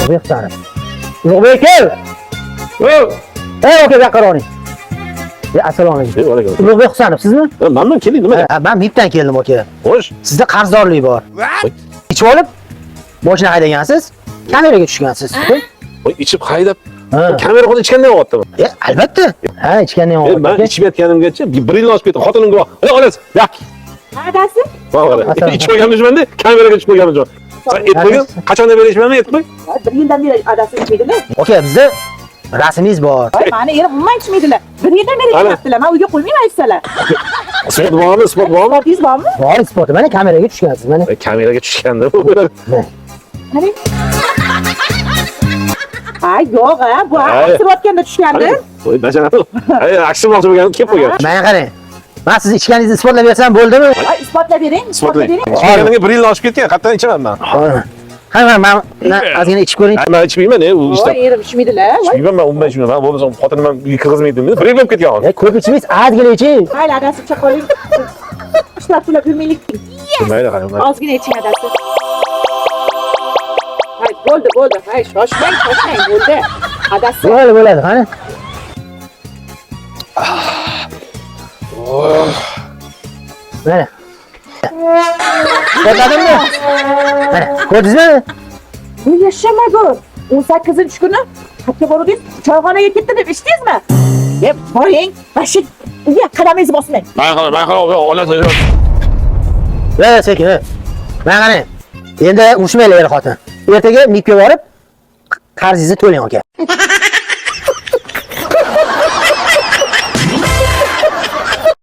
Ulug'bek Husanov. Ulug'bek kel. Ey, aka, bu yoqqa oling. Assalomu alaykum. Alaykum. Ulug'bek Husanov sizmi? Manman, keling, nima? Ha, men MIBdan keldim, aka. Xo'sh. Sizda qarzdorlik bor. Ichib olib, boshini haydagansiz, kameraga tushgansiz. Voy, ichib haydab. Ha. Kamera qo'lda ichgandan olyaptimi? Albatta. Ha, ichgandan Men olyapti. ichib yotganimgacha bir yil oshib ketdi. Xotinim guvoh. Ana olasiz. Yo'q. Adasi? Mana ichib olganmishmanda, kameraga tushib qo'yganmishman. Sen et qo'ygin, qachondan beri ichmayman, et qo'y. Bir yildan beri adasi ichmaydilar. Aka, bizda rasmingiz bor. Voy, mani erim umuman ichmaydilar. Bir yildan beri Ana. ichmayaptilar. Men uyga qo'ymayman ichsalar. Isbot bormi? Isbot bormi? Isbotingiz bormi? Bor isboti. Mana kameraga tushgansiz, mana. Kameraga tushganda bu. Qarang. Ha, yo'q, ha, bu Ay. aksirayotganda tushgandi. Voy, bajaradi. Ay, aksirmoqchi bo'lgan kelib qo'ygan. Mana qarang. Men siz ichganingizni isbotlab bersam bo'ldimi? Ay, isbotlab bering, isbotlab Isbotlang. bering. Ichganimga bir yil oshib ketgan, qayerdan ichaman men? Ha, mana ozgina ichib ko'ring. Men ichmayman, u ishda. Voy, erim ichmaydilar. Voy, Ichmayman, men umuman ichmayman. Men bo'lmasa xotinim ham uyga kirgizmaydi. Bir yil bo'lib ketgan. Ko'p ichmaysiz, ozgina iching. Mayli, adasi icha qoling. Ishlab pulab yurmaylik. Mayli, qarang. Ozgina iching adasi. Hay, bo'ldi, bo'ldi. Hay, shoshmang, shoshmang, bo'ldi. Adasi. Bo'ladi, bo'ladi, qani. Mana. Ko'rdingmi? Mana, ko'rdingizmi? Bu yashamay bu. 18-kuni qayerga bordingiz? Choyxonaga ketdi deb eshitdingizmi? Deb boring, vashi uyga qadamingizni bosmang. Men qarang, men qarang, onasi. Sekin. Mana qarang. Endi urushmanglar er xotin. Ertaga MIBga borib qarzingizni to'lang, aka.